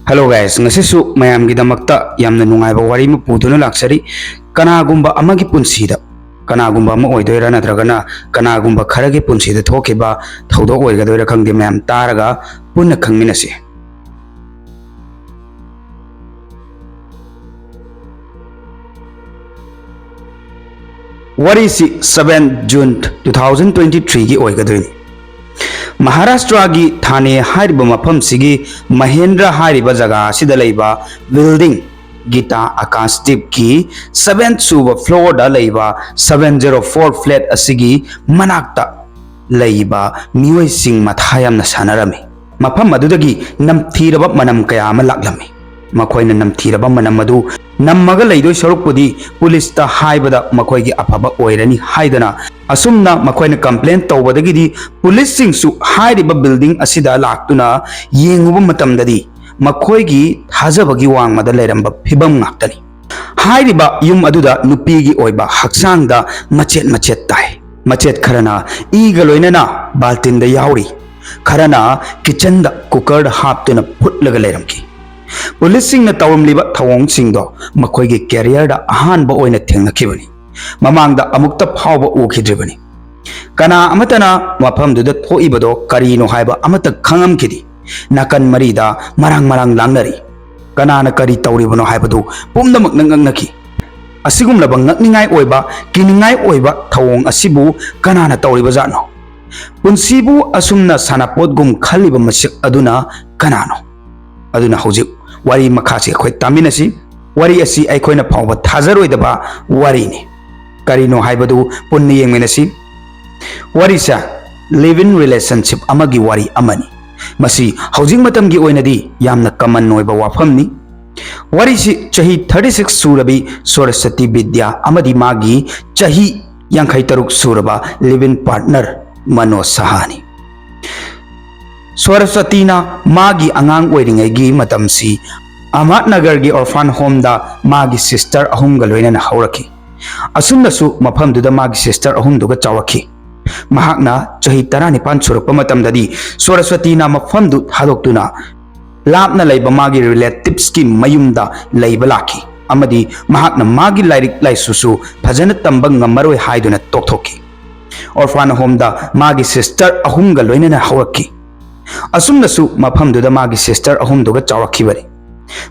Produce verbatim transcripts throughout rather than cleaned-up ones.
Hello guys, ꯉꯁꯤꯁꯨ ꯃꯌꯥꯝꯒꯤꯗꯃꯛꯇ ꯌꯥꯝꯅ ꯅꯨꯡꯉꯥꯏꯕ ꯋꯥꯔꯤ ꯑꯃ ꯄꯨꯗꯨꯅ ꯂꯥꯛꯆꯔꯤ꯫ ꯀꯅꯥꯒꯨꯝꯕ ꯑꯃꯒꯤ ꯄꯨꯟꯁꯤꯗ, ꯀꯅꯥꯒꯨꯝꯕ ꯑꯃ ꯑꯣꯏꯗꯣꯏꯔꯥ ꯅꯠꯇ꯭ꯔꯒꯅ ꯀꯅꯥꯒꯨꯝꯕ ꯈꯔꯒꯤ ꯄꯨꯟꯁꯤꯗ ꯊꯣꯛꯈꯤꯕ ꯊꯧꯗꯣꯛ ꯑꯣꯏꯒꯗꯣꯏꯔꯥ ꯈꯪꯗꯦ, ꯃꯌꯥꯝ ꯇꯥꯔꯒ ꯄꯨꯟꯅ ꯈꯪꯃꯤꯟꯅꯁꯤ꯫ ꯋꯥꯔꯤꯁꯤ seven June two thousand twenty three ꯒꯤ ꯑꯣꯏꯒꯗꯣꯏꯅꯤ꯫ ꯃꯍꯥꯔꯥꯁꯇ꯭ꯔꯥꯒꯤ ꯊꯥꯅꯦ ꯍꯥꯏꯔꯤꯕ ꯃꯐꯝꯁꯤꯒꯤ ꯃꯍꯦꯟꯗ꯭ꯔ ꯍꯥꯏꯔꯤꯕ ꯖꯒꯥ ꯑꯁꯤꯗ ꯂꯩꯕ building ꯒꯤꯇꯥ ꯑꯀꯥꯁꯗꯤꯞꯀꯤ seventh ꯁꯨꯕ floor ꯗ ꯂꯩꯕ seven zero four flat ꯑꯁꯤꯒꯤ ꯃꯅꯥꯛꯇ ꯂꯩꯕ ꯃꯤꯑꯣꯏꯁꯤꯡ ꯃꯊꯥ ꯌꯥꯝꯅ ꯁꯥꯟꯅꯔꯝꯃꯤ꯫ ꯃꯐꯝ ꯑꯗꯨꯗꯒꯤ ꯅꯝꯊꯤꯔꯕ ꯃꯅꯝ ꯀꯌꯥ ꯑꯃ ꯂꯥꯛꯂꯝꯃꯤ꯫ ꯃꯈꯣꯏꯅ ꯅꯝꯊꯤꯔꯕ ꯃꯅꯝ ꯑꯗꯨ ꯅꯝꯃꯒ ꯂꯩꯗꯣꯏ ꯁꯔꯨꯛꯄꯨꯗꯤ ꯄꯨꯂꯤꯁꯇ ꯍꯥꯏꯕꯗ ꯃꯈꯣꯏꯒꯤ ꯑꯐꯕ ꯑꯣꯏꯔꯅꯤ ꯍꯥꯏꯗꯅ, ꯑꯁꯨꯝꯅ ꯃꯈꯣꯏꯅ complain ꯇꯧꯕꯗꯒꯤꯗꯤ ꯄꯨꯂꯤꯁꯁꯤꯡꯁꯨ ꯍꯥꯏꯔꯤꯕ building ꯑꯁꯤꯗ ꯂꯥꯛꯇꯨꯅ ꯌꯦꯡꯉꯨꯕ ꯃꯇꯝꯗꯗꯤ ꯃꯈꯣꯏꯒꯤ ꯊꯥꯖꯕꯒꯤ ꯋꯥꯡꯃꯗ ꯂꯩꯔꯝꯕ ꯐꯤꯕꯝ ꯉꯥꯛꯇꯅꯤ꯫ ꯍꯥꯏꯔꯤꯕ ꯌꯨꯝ ꯑꯗꯨꯗ ꯅꯨꯄꯤꯒꯤ ꯑꯣꯏꯕ ꯍꯛꯆꯥꯡꯗ ꯃꯆꯦꯠ ꯃꯆꯦꯠ ꯇꯥꯏ꯫ ꯃꯆꯦꯠ ꯈꯔꯅ ꯏꯒ ꯂꯣꯏꯅꯅ ꯕꯥꯜꯇꯤꯟꯗ ꯌꯥꯎꯔꯤ, ꯈꯔꯅ kitchen ꯗ cooker ꯗ ꯍꯥꯞꯇꯨꯅ ꯐꯨꯠꯂꯒ ꯂꯩꯔꯝꯈꯤ꯫ ꯄꯨꯂꯤꯁꯁꯤꯡꯅ ꯇꯧꯔꯝꯂꯤꯕ ꯊꯧꯑꯣꯡꯁꯤꯡꯗꯣ ꯃꯈꯣꯏꯒꯤ career ꯗ ꯑꯍꯥꯟꯕ ꯑꯣꯏꯅ ꯊꯦꯡꯅꯈꯤꯕꯅꯤ꯫ ꯃꯃꯥꯡꯗ ꯑꯃꯨꯛꯇ ꯐꯥꯎꯕ ꯎꯈꯤꯗ꯭ꯔꯤꯕꯅꯤ꯫ ꯀꯅꯥ ꯑꯃꯠꯇꯅ ꯃꯐꯝꯗꯨꯗ ꯊꯣꯛꯏꯕꯗꯣ ꯀꯔꯤꯅꯣ ꯍꯥꯏꯕ ꯑꯃꯠꯇ ꯈꯪꯉꯝꯈꯤꯗꯦ꯫ ꯅꯥꯀꯟ ꯃꯔꯤꯗ ꯃꯔꯥꯡ ꯃꯔꯥꯡ ꯂꯥꯡꯅꯔꯤ꯫ ꯀꯅꯥꯅ ꯀꯔꯤ ꯇꯧꯔꯤꯕꯅꯣ ꯍꯥꯏꯕꯗꯨ ꯄꯨꯝꯅꯃꯛꯅ ꯉꯛꯅꯈꯤ꯫ ꯑꯁꯤꯒꯨꯝꯂꯕ ꯉꯛꯅꯤꯡꯉꯥꯏ ꯑꯣꯏꯕ, ꯀꯤꯅꯤꯡꯉꯥꯏ ꯑꯣꯏꯕ ꯊꯧꯑꯣꯡ ꯑꯁꯤꯕꯨ ꯀꯅꯥꯅ ꯇꯧꯔꯤꯕꯖꯥꯠꯅꯣ? ꯄꯨꯟꯁꯤꯕꯨ ꯑꯁꯨꯝꯅ ꯁꯥꯟꯅꯄꯣꯠꯒꯨꯝ ꯈꯜꯂꯤꯕ ꯃꯤꯁꯛ ꯑꯗꯨꯅ ꯀꯅꯥꯅꯣ? ꯑꯗꯨꯅ ꯍꯧꯖꯤꯛ ꯋꯥꯔꯤ ꯃꯈꯥꯁꯤ ꯑꯩꯈꯣꯏ ꯇꯥꯃꯤꯟꯅꯁꯤ꯫ ꯋꯥꯔꯤ ꯑꯁꯤ ꯑꯩꯈꯣꯏꯅ ꯐꯥꯎꯕ ꯊꯥꯖꯔꯣꯏꯗꯕ ꯋꯥꯔꯤꯅꯤ꯫ ꯀꯔꯤꯅꯣ ꯍꯥꯏꯕꯗꯨ ꯄꯨꯟꯅ ꯌꯦꯡꯃꯤꯟꯅꯁꯤ꯫ ꯋꯥꯔꯤꯁꯦ live-in relationship ꯑꯃꯒꯤ ꯋꯥꯔꯤ ꯑꯃꯅꯤ꯫ ꯃꯁꯤ ꯍꯧꯖꯤꯛ ꯃꯇꯝꯒꯤ ꯑꯣꯏꯅꯗꯤ ꯌꯥꯝꯅ common ꯑꯣꯏꯕ ꯋꯥꯐꯝꯅꯤ꯫ ꯋꯥꯔꯤꯁꯤ ꯆꯍꯤ thirty six ꯁꯨꯔꯕꯤ ꯁꯔꯁ꯭ꯋꯇꯤ ꯕꯤꯗ꯭ꯌꯥ ꯑꯃꯗꯤ ꯃꯥꯒꯤ ꯆꯍꯤ ꯌꯥꯡꯈꯩ ꯇꯔꯨꯛ ꯁꯨꯔꯕ live-in partner ꯃꯅꯣꯖ ꯁꯍꯥꯅꯤ꯫ ꯁꯔꯁ꯭ꯋꯇꯤꯅ ꯃꯥꯒꯤ ꯑꯉꯥꯡ ꯑꯣꯏꯔꯤꯉꯩꯒꯤ ꯃꯇꯝꯁꯤ ꯑꯍꯃꯗꯅꯒꯔꯒꯤ orphan home ꯗ ꯃꯥꯒꯤ sister ꯑꯍꯨꯝꯒ ꯂꯣꯏꯅꯅ ꯍꯧꯔꯛꯈꯤ꯫ ꯑꯁꯨꯝꯅꯁꯨ ꯃꯐꯝꯗꯨꯗ ꯃꯥꯒꯤ sister ꯑꯍꯨꯝꯗꯨꯒ ꯆꯥꯎꯔꯛꯈꯤ꯫ ꯃꯍꯥꯛꯅ ꯆꯍꯤ ꯇꯔꯥꯅꯤꯄꯥꯟ ꯁꯨꯔꯛꯄ ꯃꯇꯝꯗꯗꯤ ꯁꯔꯁ꯭ꯋꯇꯤꯅ ꯃꯐꯝꯗꯨ ꯊꯥꯗꯣꯛꯇꯨꯅ ꯂꯥꯞꯅ ꯂꯩꯕ ꯃꯥꯒꯤ relatives ꯀꯤ ꯃꯌꯨꯝꯗ ꯂꯩꯕ ꯂꯥꯛꯈꯤ, ꯑꯃꯗꯤ ꯃꯍꯥꯛꯅ ꯃꯥꯒꯤ ꯂꯥꯏꯔꯤꯛ ꯂꯥꯏꯁꯨꯁꯨ ꯐꯖꯅ ꯇꯝꯕ ꯉꯝꯃꯔꯣꯏ ꯍꯥꯏꯗꯨꯅ ꯇꯣꯛꯊꯣꯛꯈꯤ꯫ Orphan home ꯗ ꯃꯥꯒꯤ sister ꯑꯍꯨꯝꯒ ꯂꯣꯏꯅꯅ ꯍꯧꯔꯛꯈꯤ꯫ ꯑꯁꯨꯝꯅꯁꯨ ꯃꯐꯝꯗꯨꯗ ꯃꯥꯒꯤ sister ꯑꯍꯨꯝꯗꯨꯒ ꯆꯥꯎꯔꯛꯈꯤꯕꯅꯤ꯫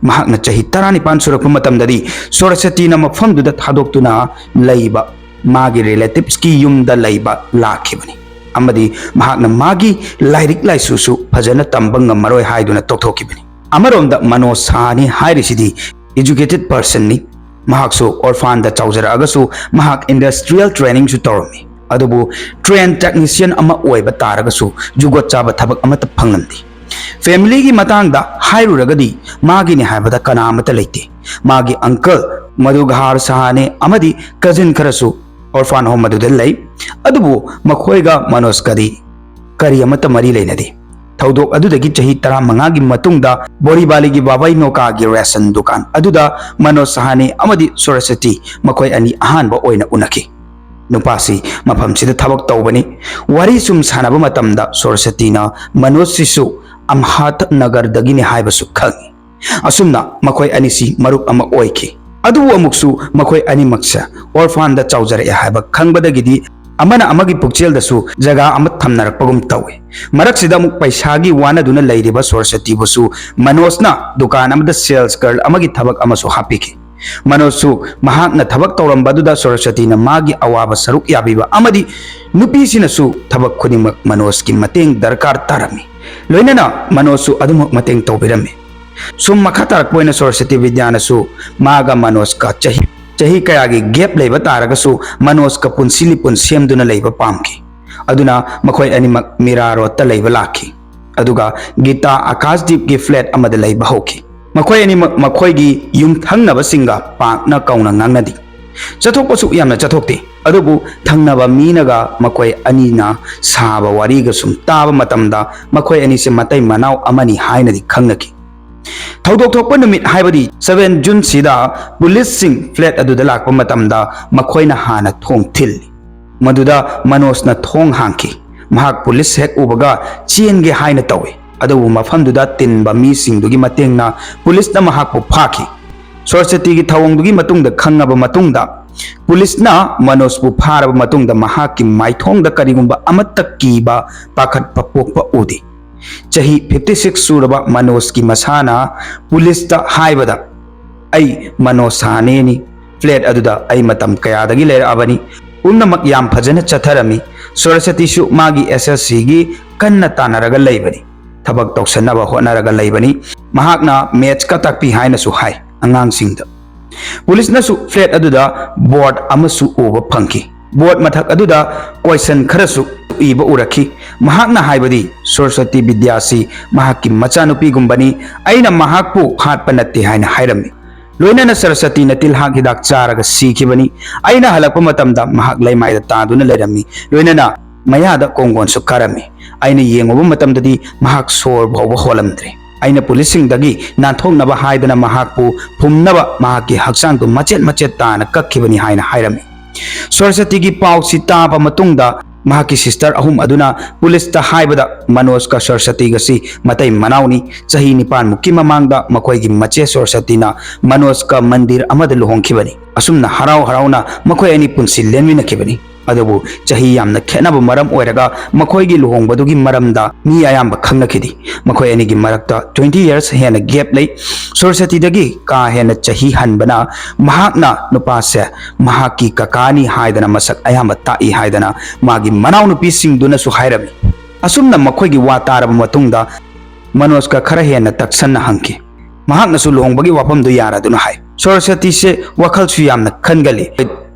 ꯃꯍꯥꯛꯅ ꯆꯍꯤ ꯇꯔꯥꯅꯤꯄꯥꯟ ꯁꯨꯔꯛꯄ ꯃꯇꯝꯗꯗꯤ ꯁꯣꯔꯁꯇꯤꯅ ꯃꯐꯝꯗꯨꯗ ꯊꯥꯗꯣꯛꯇꯨꯅ ꯂꯩꯕ ꯃꯥꯒꯤ relatives ꯀꯤ ꯌꯨꯝꯗ ꯂꯩꯕ ꯂꯥꯛꯈꯤꯕꯅꯤ, ꯑꯃꯗꯤ ꯃꯍꯥꯛꯅ ꯃꯥꯒꯤ ꯂꯥꯏꯔꯤꯛ ꯂꯥꯏꯁꯨꯁꯨ ꯐꯖꯅ ꯇꯝꯕ ꯉꯝꯃꯔꯣꯏ ꯍꯥꯏꯗꯨꯅ ꯇꯣꯛꯊꯣꯛꯈꯤꯕꯅꯤ꯫ ꯑꯃꯔꯣꯝꯗ ꯃꯅꯣꯖ ꯁꯍꯥꯅꯤ ꯍꯥꯏꯔꯤꯁꯤꯗꯤ educated person ꯅꯤ꯫ ꯃꯍꯥꯛꯁꯨ orphan ꯗ ꯆꯥꯎꯖꯔꯛꯑꯒꯁꯨ ꯃꯍꯥꯛ industrial training ꯁꯨ ꯇꯧꯔꯝꯃꯤ꯫ ꯑꯗꯨꯕꯨ train technician ꯑꯃ ꯑꯣꯏꯕ ꯇꯥꯔꯒꯁꯨ ꯖꯨꯒꯣꯠ ꯆꯥꯕ ꯊꯕꯛ ꯑꯃꯠꯇ ꯐꯪꯂꯝꯗꯦ꯫ Family ꯒꯤ ꯃꯇꯥꯡꯗ ꯍꯥꯏꯔꯨꯔꯒꯗꯤ ꯃꯥꯒꯤꯅꯤ ꯍꯥꯏꯕꯗ ꯀꯅꯥ ꯑꯃꯠꯇ ꯂꯩꯇꯦ꯫ ꯃꯥꯒꯤ uncle ꯃꯙꯨꯒꯍꯥꯔ ꯁꯍꯥꯅꯦ ꯑꯃꯗꯤ cousin ꯈꯔꯁꯨ orphan home ꯑꯗꯨꯗ ꯂꯩ꯫ ꯑꯗꯨꯕꯨ ꯃꯈꯣꯏꯒ ꯃꯅꯣꯖꯀꯗꯤ ꯀꯔꯤ ꯑꯃꯠꯇ ꯃꯔꯤ ꯂꯩꯅꯗꯦ꯫ ꯊꯧꯗꯣꯛ ꯑꯗꯨꯗꯒꯤ ꯆꯍꯤ ꯇꯔꯥꯃꯉꯥꯒꯤ ꯃꯇꯨꯡꯗ ꯕꯣꯔꯤꯕꯥꯂꯤꯒꯤ ꯕꯥꯕꯩ ꯅꯣꯀꯥꯒꯤ ꯔꯦꯁꯟ ꯗꯨꯀꯥꯟ ꯑꯗꯨꯗ ꯃꯅꯣꯖ ꯁꯍꯥꯅꯤ ꯑꯃꯗꯤ ꯁꯣꯔꯁꯇꯤ ꯃꯈꯣꯏ ꯑꯅꯤ ꯑꯍꯥꯟꯕ ꯑꯣꯏꯅ ꯎꯅꯈꯤ꯫ ꯅꯨꯄꯥꯁꯤ ꯃꯐꯝꯁꯤꯗ ꯊꯕꯛ ꯇꯧꯕꯅꯤ꯫ ꯋꯥꯔꯤ ꯁꯨꯝ ꯁꯥꯟꯅꯕ ꯃꯇꯝꯗ ꯁꯣꯔꯁꯇꯤꯅ ꯃꯅꯣꯖꯁꯤꯁꯨ ꯑꯝꯍꯥꯠ ꯅꯒꯔꯗꯒꯤꯅꯤ ꯍꯥꯏꯕꯁꯨ ꯈꯪꯏ꯫ ꯑꯁꯨꯝꯅ ꯃꯈꯣꯏ ꯑꯅꯤꯁꯤ ꯃꯔꯨꯞ ꯑꯃ ꯑꯣꯏꯈꯤ꯫ ꯑꯗꯨꯕꯨ ꯑꯃꯨꯛꯁꯨ ꯃꯈꯣꯏ ꯑꯅꯤꯃꯛꯁꯦ orphan ꯗ ꯆꯥꯎꯖꯔꯛꯑꯦ ꯍꯥꯏꯕ ꯈꯪꯕꯗꯒꯤꯗꯤ ꯑꯃꯅ ꯑꯃꯒꯤ ꯄꯨꯛꯆꯦꯜꯗꯁꯨ ꯖꯒꯥ ꯑꯃ ꯊꯝꯅꯔꯛꯄꯒꯨꯝ ꯇꯧꯏ꯫ ꯃꯔꯛꯁꯤꯗ ꯑꯃꯨꯛ ꯄꯩꯁꯥꯒꯤ ꯋꯥꯅꯗꯨꯅ ꯂꯩꯔꯤꯕ ꯁꯣꯔꯁꯇꯤꯕꯨꯁꯨ ꯃꯅꯣꯖꯅ ꯗꯨꯀꯥꯟ ꯑꯃꯗ sales girl ꯑꯃꯒꯤ ꯊꯕꯛ ꯑꯃꯁꯨ ꯍꯥꯞꯄꯤꯈꯤ꯫ ꯃꯅꯣꯖꯁꯨ ꯃꯍꯥꯛꯅ ꯊꯕꯛ ꯇꯧꯔꯝꯕ ꯑꯗꯨꯗ ꯁꯣꯔꯁꯇꯤꯅ ꯃꯥꯒꯤ ꯑꯋꯥꯕ ꯁꯔꯨꯛ ꯌꯥꯕꯤꯕ ꯑꯃꯗꯤ ꯅꯨꯄꯤꯁꯤꯅꯁꯨ ꯊꯕꯛ ꯈꯨꯗꯤꯡꯃꯛ ꯃꯅꯣꯖꯀꯤ ꯃꯇꯦꯡ ꯗꯔꯀꯥꯔ ꯇꯥꯔꯝꯃꯤ꯫ ꯂꯣꯏꯅꯅ ꯃꯅꯣꯖꯁꯨ ꯑꯗꯨꯃꯛ ꯃꯇꯦꯡ ꯇꯧꯕꯤꯔꯝꯃꯤ꯫ ꯁꯨꯝ ꯃꯈꯥ ꯇꯥꯔꯛꯄ ꯑꯣꯏꯅ ꯁꯣꯔꯁꯇꯤ ꯕꯤꯗ꯭ꯌꯥꯅꯁꯨ ꯃꯥꯒ ꯃꯅꯣꯖꯀ ꯆꯍꯤ, ꯆꯍꯤ ꯀꯌꯥꯒꯤ gap ꯂꯩꯕ ꯇꯥꯔꯒꯁꯨ ꯃꯅꯣꯖꯀ ꯄꯨꯟꯁꯤ ꯂꯤꯄꯨꯟ ꯁꯦꯝꯗꯨꯅ ꯂꯩꯕ ꯄꯥꯝꯈꯤ꯫ ꯑꯗꯨꯅ ꯃꯈꯣꯏ ꯑꯅꯤꯃꯛ ꯃꯤꯔꯥ ꯔꯣꯗꯇ ꯂꯩꯕ ꯂꯥꯛꯈꯤ꯫ ꯑꯗꯨꯒ ꯒꯤꯇꯥ ꯑꯀꯥꯁꯗꯤꯞꯀꯤ flat ꯑꯃꯗ ꯂꯩꯕ ꯍꯧꯈꯤ꯫ ꯃꯈꯣꯏ ꯑꯅꯤꯃꯛ ꯃꯈꯣꯏꯒꯤ ꯌꯨꯝꯊꯪꯅꯕꯁꯤꯡꯒ ꯄꯥꯛꯅ ꯀꯧꯅ ꯉꯥꯡꯅꯗꯦ꯫ ꯆꯠꯊꯣꯛꯄꯁꯨ ꯌꯥꯝꯅ ꯆꯠꯊꯣꯛꯇꯦ꯫ ꯑꯗꯨꯕꯨ ꯊꯪꯅꯕ ꯃꯤꯅꯒ ꯃꯈꯣꯏ ꯑꯅꯤꯅ ꯁꯥꯕ ꯋꯥꯔꯤꯒ ꯁꯨꯝ ꯇꯥꯕ ꯃꯇꯝꯗ ꯃꯈꯣꯏ ꯑꯅꯤꯁꯦ ꯃꯇꯩ ꯃꯅꯥꯎ ꯑꯃꯅꯤ ꯍꯥꯏꯅꯗꯤ ꯈꯪꯅꯈꯤ꯫ ꯊꯧꯗꯣꯛ ꯊꯣꯛꯄ ꯅꯨꯃꯤꯠ ꯍꯥꯏꯕꯗꯤ seven June ꯁꯤꯗ ꯄꯨꯂꯤꯁꯁꯤꯡ flat ꯑꯗꯨꯗ ꯂꯥꯛꯄ ꯃꯇꯝꯗ ꯃꯈꯣꯏꯅ ꯍꯥꯟꯅ ꯊꯣꯡ ꯊꯤꯜꯂꯤ꯫ ꯃꯗꯨꯗ ꯃꯅꯣꯖꯅ ꯊꯣꯡ ꯍꯥꯡꯈꯤ꯫ ꯃꯍꯥꯛ ꯄꯨꯂꯤꯁ ꯍꯦꯛ ꯎꯕꯒ ꯆꯦꯟꯒꯦ ꯍꯥꯏꯅ ꯇꯧꯏ꯫ ꯑꯗꯨꯕꯨ ꯃꯐꯝꯗꯨꯗ ꯇꯤꯟꯕ ꯃꯤꯁꯤꯡꯗꯨꯒꯤ ꯃꯇꯦꯡꯅ ꯄꯨꯂꯤꯁꯅ ꯃꯍꯥꯛꯄꯨ ꯐꯥꯈꯤ꯫ ꯁꯣꯔꯁꯇꯤꯒꯤ ꯊꯧꯑꯣꯡꯗꯨꯒꯤ ꯃꯇꯨꯡꯗ ꯈꯪꯉꯕ ꯃꯇꯨꯡꯗ, ꯄꯨꯂꯤꯁꯅ ꯃꯅꯣꯖꯄꯨ ꯐꯥꯔꯕ ꯃꯇꯨꯡꯗ ꯃꯍꯥꯛꯀꯤ ꯃꯥꯏꯊꯣꯡꯗ ꯀꯔꯤꯒꯨꯝꯕ ꯑꯃꯠꯇ ꯀꯤꯕ, ꯄꯥꯈꯠꯄ ꯄꯣꯛꯄ ꯎꯗꯦ꯫ ꯆꯍꯤ fifty six ꯁꯨꯔꯕ ꯃꯅꯣꯖꯀꯤ ꯃꯁꯥꯅ ꯄꯨꯂꯤꯁꯇ ꯍꯥꯏꯕꯗ, "ꯑꯩ ꯃꯅꯣꯖ ꯁꯍꯥꯅꯦꯅꯤ꯫ ꯐ꯭ꯂꯦꯠ ꯑꯗꯨꯗ ꯑꯩ ꯃꯇꯝ ꯀꯌꯥꯗꯒꯤ ꯂꯩꯔꯛꯑꯕꯅꯤ꯫ ꯄꯨꯝꯅꯃꯛ ꯌꯥꯝ ꯐꯖꯅ ꯆꯠꯊꯔꯝꯃꯤ꯫ ꯁꯣꯔꯁꯇꯤꯁꯨ ꯃꯥꯒꯤ S S C ꯒꯤ ꯀꯟꯅ ꯇꯥꯟꯅꯔꯒ ꯂꯩꯕꯅꯤ꯫ ꯊꯕꯛ ꯇꯧꯁꯟꯅꯕ ꯍꯣꯠꯅꯔꯒ ꯂꯩꯕꯅꯤ꯫ ꯃꯍꯥꯛꯅ ꯃꯦꯠꯁꯀ ꯇꯥꯛꯄꯤ" ꯍꯥꯏꯅꯁꯨ ꯍꯥꯏ ꯑꯉꯥꯡꯁꯤꯡꯗ꯫ ꯄꯨꯂꯤꯁꯅꯁꯨ ꯐ꯭ꯂꯦꯠ ꯑꯗꯨꯗ ꯕꯣꯔꯗ ꯑꯃꯁꯨ ꯎꯕ ꯐꯪꯈꯤ꯫ ꯕꯣꯔꯗ ꯃꯊꯛ ꯑꯗꯨꯗ ꯀꯣꯏꯁꯟ ꯈꯔꯁꯨ ꯏꯕ ꯎꯔꯛꯈꯤ꯫ ꯃꯍꯥꯛꯅ ꯍꯥꯏꯕꯗꯤ, "ꯁꯣꯔꯁꯇꯤ ꯕꯤꯗ꯭ꯌꯥꯁꯤ ꯃꯍꯥꯛꯀꯤ ꯃꯆꯥꯅꯨꯄꯤꯒꯨꯝꯕꯅꯤ꯫ ꯑꯩꯅ ꯃꯍꯥꯛꯄꯨ ꯍꯥꯠꯄ ꯅꯠꯇꯦ" ꯍꯥꯏꯅ ꯍꯥꯏꯔꯝꯃꯤ꯫ ꯂꯣꯏꯅꯅ ꯁꯔꯁꯇꯤꯅ ꯇꯤꯜꯍꯥꯛ ꯍꯤꯗꯥꯛ ꯆꯥꯔꯒ ꯁꯤꯈꯤꯕꯅꯤ꯫ ꯑꯩꯅ ꯍꯜꯂꯛꯄ ꯃꯇꯝꯗ ꯃꯍꯥꯛ ꯂꯩꯃꯥꯏꯗ ꯇꯥꯗꯨꯅ ꯂꯩꯔꯝꯃꯤ꯫ ꯂꯣꯏꯅꯅ ꯃꯌꯥꯗ ꯀꯣꯡꯒꯣꯟꯁꯨ ꯀꯥꯔꯝꯃꯤ꯫ ꯑꯩꯅ ꯌꯦꯡꯉꯨꯕ ꯃꯇꯝꯗꯗꯤ ꯃꯍꯥꯛ ꯁꯣꯔ ꯐꯥꯎꯕ ꯍꯣꯜꯂꯝꯗ꯭ꯔꯦ꯫ ꯑꯩꯅ ꯄꯨꯂꯤꯁꯁꯤꯡꯗꯒꯤ ꯅꯥꯟꯊꯣꯛꯅꯕ ꯍꯥꯏꯗꯅ ꯃꯍꯥꯛꯄꯨ ꯐꯨꯝꯅꯕ ꯃꯍꯥꯛꯀꯤ ꯍꯛꯆꯥꯡꯗꯨ ꯃꯆꯦꯠ ꯃꯆꯦꯠ ꯇꯥꯅ ꯀꯛꯈꯤꯕꯅꯤ ꯍꯥꯏꯅ ꯍꯥꯏꯔꯝꯃꯤ꯫ ꯁꯣꯔꯁꯇꯤꯒꯤ ꯄꯥꯎꯁꯤ ꯇꯥꯕ ꯃꯇꯨꯡꯗ ꯃꯍꯥꯛꯀꯤ ꯁꯤꯁꯇꯔ ꯑꯍꯨꯝ ꯑꯗꯨꯅ ꯄꯨꯂꯤꯁꯇ ꯍꯥꯏꯕꯗ, "ꯃꯅꯣꯖꯀ ꯁꯣꯔꯁꯇꯤꯒꯁꯤ ꯃꯇꯩ ꯃꯅꯥꯎꯅꯤ꯫ ꯆꯍꯤ ꯅꯤꯄꯥꯟꯃꯨꯛꯀꯤ ꯃꯃꯥꯡꯗ ꯃꯈꯣꯏꯒꯤ ꯃꯆꯦ ꯁꯣꯔꯁꯇꯤꯅ ꯃꯅꯣꯖꯀ ꯃꯟꯗꯤꯔ ꯑꯃꯗ ꯂꯨꯍꯣꯡꯈꯤꯕꯅꯤ꯫ ꯑꯁꯨꯝꯅ ꯍꯔꯥꯎ ꯍꯔꯥꯎꯅ ꯃꯈꯣꯏ ꯑꯅꯤ ꯄꯨꯟꯁꯤ ꯂꯦꯟꯃꯤꯟꯅꯈꯤꯕꯅꯤ꯫ ꯑꯗꯨꯕꯨ ꯆꯍꯤ ꯌꯥꯝꯅ ꯈꯦꯠꯅꯕ ꯃꯔꯝ ꯑꯣꯏꯔꯒ ꯃꯈꯣꯏꯒꯤ ꯂꯨꯍꯣꯡꯕꯗꯨꯒꯤ ꯃꯔꯝꯗ ꯃꯤ ꯑꯌꯥꯝꯕ ꯈꯪꯅꯈꯤꯗꯦ꯫ ꯃꯈꯣꯏ ꯑꯅꯤꯒꯤ ꯃꯔꯛꯇ twenty years ꯍꯦꯟꯅ gap ꯂꯩ꯫ ꯁꯣꯔꯁꯇꯤꯗꯒꯤ ꯀꯥ ꯍꯦꯟꯅ ꯆꯍꯤ ꯍꯟꯕꯅ ꯃꯍꯥꯛꯅ ꯅꯨꯄꯥꯁꯦ ꯃꯍꯥꯛꯀꯤ ꯀꯀꯥꯅꯤ ꯍꯥꯏꯗꯅ ꯃꯁꯛ ꯑꯌꯥꯝꯕ ꯇꯥꯛꯏ" ꯍꯥꯏꯗꯅ ꯃꯥꯒꯤ ꯃꯅꯥꯎꯅꯨꯄꯤꯁꯤꯡꯗꯨꯅꯁꯨ ꯍꯥꯏꯔꯝꯃꯤ꯫ ꯑꯁꯨꯝꯅ ꯃꯈꯣꯏꯒꯤ ꯋꯥ ꯇꯥꯔꯕ ꯃꯇꯨꯡꯗ ꯃꯅꯣꯖꯀ ꯈꯔ ꯍꯦꯟꯅ ꯇꯛꯁꯟꯅ ꯍꯪꯈꯤ꯫ ꯃꯍꯥꯛꯅꯁꯨ ꯂꯨꯍꯣꯡꯕꯒꯤ ꯋꯥꯐꯝꯗꯨ ꯌꯥꯔꯗꯨꯅ ꯍꯥꯏ꯫ ꯁꯣꯔꯁꯇꯤꯁꯦ ꯋꯥꯈꯜꯁꯨ ꯌꯥꯝꯅ ꯈꯟꯒꯜꯂꯤ꯫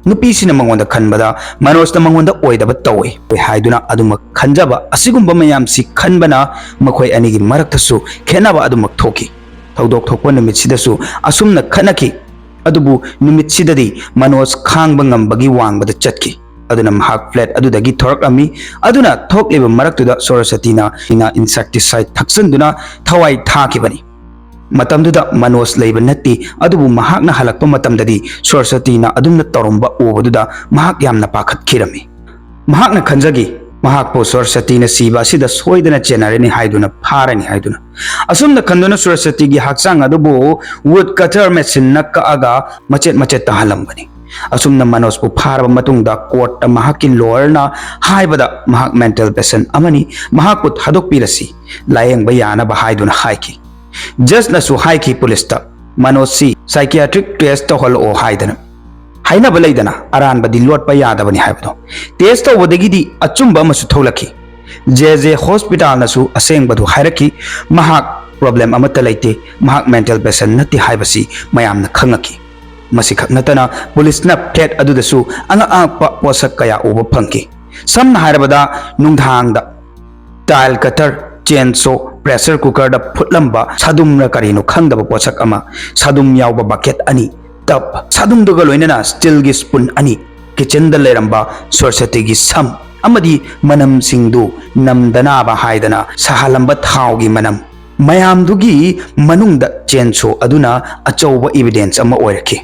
ꯅꯨꯄꯤꯁꯤꯅ ꯃꯉꯣꯟꯗ ꯈꯟꯕꯗ ꯃꯅꯣꯖꯅ ꯃꯉꯣꯟꯗ ꯑꯣꯏꯗꯕ ꯇꯧꯏ ꯍꯥꯏꯗꯨꯅ ꯑꯗꯨꯃꯛ ꯈꯟꯖꯕ ꯑꯁꯤꯒꯨꯝꯕ ꯃꯌꯥꯝꯁꯤ ꯈꯟꯕꯅ ꯃꯈꯣꯏ ꯑꯅꯤꯒꯤ ꯃꯔꯛꯇꯁꯨ ꯈꯦꯠꯅꯕ ꯑꯗꯨꯃꯛ ꯊꯣꯛꯈꯤ꯫ ꯊꯧꯗꯣꯛ ꯊꯣꯛꯄ ꯅꯨꯃꯤꯠꯁꯤꯗꯁꯨ ꯑꯁꯨꯝꯅ ꯈꯠꯅꯈꯤ꯫ ꯑꯗꯨꯕꯨ ꯅꯨꯃꯤꯠꯁꯤꯗꯗꯤ ꯃꯅꯣꯖ ꯈꯥꯡꯕ ꯉꯝꯕꯒꯤ ꯋꯥꯡꯃꯗ ꯆꯠꯈꯤ꯫ ꯑꯗꯨꯅ ꯃꯍꯥꯛ ꯐ꯭ꯂꯦꯠ ꯑꯗꯨꯗꯒꯤ ꯊꯣꯔꯛꯂꯝꯃꯤ꯫ ꯑꯗꯨꯅ ꯊꯣꯛꯂꯤꯕ ꯃꯔꯛꯇꯨꯗ ꯁꯣꯔꯁꯇꯤꯅ insecticide ꯊꯛꯆꯟꯗꯨꯅ ꯊꯋꯥꯏ ꯊꯥꯈꯤꯕꯅꯤ꯫ ꯃꯇꯝꯗꯨꯗ ꯃꯅꯣꯖ ꯂꯩꯕ ꯅꯠꯇꯦ, ꯑꯗꯨꯕꯨ ꯃꯍꯥꯛꯅ ꯍꯜꯂꯛꯄ ꯃꯇꯝꯗꯗꯤ ꯁꯣꯔꯁꯇꯤꯅ ꯑꯗꯨꯝꯅ ꯇꯧꯔꯝꯕ ꯎꯕꯗꯨꯗ ꯃꯍꯥꯛ ꯌꯥꯝꯅ ꯄꯥꯈꯠꯈꯤꯔꯝꯃꯤ꯫ ꯃꯍꯥꯛꯅ ꯈꯟꯖꯈꯤ, ꯃꯍꯥꯛꯄꯨ ꯁꯔꯁꯇꯤꯅ ꯁꯤꯕ ꯑꯁꯤꯗ ꯁꯣꯏꯗꯅ ꯆꯦꯟꯅꯔꯅꯤ ꯍꯥꯏꯗꯨꯅ ꯐꯥꯔꯅꯤ ꯍꯥꯏꯗꯨꯅ꯫ ꯑꯁꯨꯝꯅ ꯈꯟꯗꯨꯅ ꯁꯔꯁꯇꯤꯒꯤ ꯍꯛꯆꯥꯡ ꯑꯗꯨꯕꯨ wood cutter machineꯅ ꯀꯛꯑꯒ ꯃꯆꯦꯠ ꯃꯆꯦꯠ ꯇꯥꯍꯜꯂꯝꯕꯅꯤ꯫ ꯑꯁꯨꯝꯅ ꯃꯅꯣꯖꯄꯨ ꯐꯥꯔꯕ ꯃꯇꯨꯡꯗ courtꯇ ꯃꯍꯥꯛꯀꯤ lawyerꯅ ꯍꯥꯏꯕꯗ ꯃꯍꯥꯛ mental patient ꯑꯃꯅꯤ, ꯃꯍꯥꯛꯄꯨ ꯊꯥꯗꯣꯛꯄꯤꯔꯁꯤ, ꯂꯥꯌꯦꯡꯕ ꯌꯥꯅꯕ ꯍꯥꯏꯗꯨꯅ ꯍꯥꯏꯈꯤ꯫ Judgeꯅꯁꯨ ꯍꯥꯏꯈꯤ ꯄꯨꯂꯤꯁꯇ, ꯃꯅꯣꯖꯁꯤ psychiatric test ꯇꯧꯍꯜꯂꯛꯑꯣ ꯍꯥꯏꯗꯅ꯫ ꯍꯥꯏꯅꯕ ꯂꯩꯗꯅ, ꯑꯔꯥꯟꯕꯗꯤ ꯂꯣꯠꯄ ꯌꯥꯗꯕꯅꯤ ꯍꯥꯏꯕꯗꯣ꯫ Test ꯇꯧꯕꯗꯒꯤꯗꯤ ꯑꯆꯨꯝꯕ ꯑꯃꯁꯨ ꯊꯣꯛꯂꯛꯈꯤ꯫ J J hospitalꯅꯁꯨ ꯑꯁꯦꯡꯕꯗꯨ ꯍꯥꯏꯔꯛꯈꯤ꯫ ꯃꯍꯥꯛ problem ꯑꯃꯠꯇ ꯂꯩꯇꯦ, ꯃꯍꯥꯛ mental patient ꯅꯠꯇꯦ ꯍꯥꯏꯕꯁꯤ ꯃꯌꯥꯝꯅ ꯈꯪꯉꯛꯈꯤ꯫ ꯃꯁꯤꯈꯛ ꯅꯠꯇꯅ ꯄꯨꯂꯤꯁꯅ flat ꯑꯗꯨꯗꯁꯨ ꯑꯉꯛ ꯑꯉꯛꯄ ꯄꯣꯠꯁꯛ ꯀꯌꯥ ꯎꯕ ꯐꯪꯈꯤ꯫ ꯁꯝꯅ ꯍꯥꯏꯔꯕꯗ, ꯅꯨꯡꯗꯥꯡꯗ tile cutter, chainsaw, pressure cookerꯗ ꯐꯨꯠꯂꯝꯕ ꯁꯥꯗꯨꯝꯔ ꯀꯔꯤꯅꯣ ꯈꯪꯗꯕ ꯄꯣꯠꯁꯛ ꯑꯃ, ꯁꯥꯗꯨꯝ ꯌꯥꯎꯕ bucket ꯑꯅꯤ, tub, ꯁꯥꯗꯨꯝꯗꯨꯒ ꯂꯣꯏꯅꯅ steelꯒꯤ spoon ꯑꯅꯤ, kitchenꯗ ꯂꯩꯔꯝꯕ ꯁꯔꯁꯇꯤꯒꯤ ꯁꯝ ꯑꯃꯗꯤ ꯃꯅꯝꯁꯤꯡꯗꯨ ꯅꯝꯗꯅꯕ ꯍꯥꯏꯗꯅ ꯁꯥꯍꯜꯂꯝꯕ ꯊꯥꯎꯒꯤ ꯃꯅꯝ, ꯃꯌꯥꯝꯗꯨꯒꯤ ꯃꯅꯨꯡꯗ chainsaw ꯑꯗꯨꯅ ꯑꯆꯧꯕ evidence ꯑꯃ ꯑꯣꯏꯔꯛꯈꯤ꯫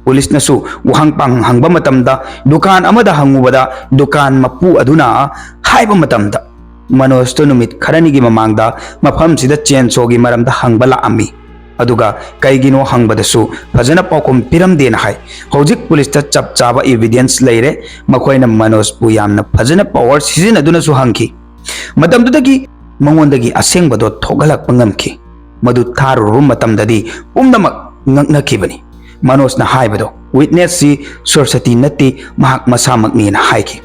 ꯄꯨꯂꯤꯁꯅꯁꯨ ꯋꯥꯍꯪ ꯄꯥꯎꯍꯪ ꯍꯪꯕ ꯃꯇꯝꯗ, ꯗꯨꯀꯥꯟ ꯑꯃꯗ ꯍꯪꯉꯨꯕꯗ, ꯗꯨꯀꯥꯟ ꯃꯄꯨ ꯑꯗꯨꯅ ꯍꯥꯏꯕ ꯃꯇꯝꯗ, ꯃꯅꯣꯖꯇꯣ ꯅꯨꯃꯤꯠ ꯈꯔꯅꯤꯒꯤ ꯃꯃꯥꯡꯗ ꯃꯐꯝꯁꯤꯗ chainsawꯒꯤ ꯃꯔꯝꯗ ꯍꯪꯕ ꯂꯥꯛꯑꯝꯃꯤ꯫ ꯑꯗꯨꯒ ꯀꯩꯒꯤꯅꯣ ꯍꯪꯕꯗꯁꯨ ꯐꯖꯅ ꯄꯥꯎꯈꯨꯝ ꯄꯤꯔꯝꯗꯦꯅ ꯍꯥꯏ꯫ ꯍꯧꯖꯤꯛ ꯄꯨꯂꯤꯁꯇ ꯆꯞ ꯆꯥꯕ evidence ꯂꯩꯔꯦ꯫ ꯃꯈꯣꯏꯅ ꯃꯅꯣꯖꯄꯨ ꯌꯥꯝꯅ ꯐꯖꯅ power ꯁꯤꯖꯤꯟꯅꯗꯨꯅꯁꯨ ꯍꯪꯈꯤ꯫ ꯃꯇꯝꯗꯨꯗꯒꯤ ꯃꯉꯣꯟꯗꯒꯤ ꯑꯁꯦꯡꯕꯗꯣ ꯊꯣꯛꯍꯜꯂꯛꯄ ꯉꯝꯈꯤ꯫ ꯃꯗꯨ ꯊꯥꯔꯨꯔꯕ ꯃꯇꯝꯗꯗꯤ ꯄꯨꯝꯅꯃꯛ ꯉꯛꯅꯈꯤꯕꯅꯤ꯫ ꯃꯅꯣꯖꯅ ꯍꯥꯏꯕꯗꯣ witnessꯁꯤ ꯁꯔꯁꯇꯤ ꯅꯠꯇꯦ, ꯃꯍꯥꯛ ꯃꯁꯥꯃꯛꯅꯦꯅ ꯍꯥꯏꯈꯤ꯫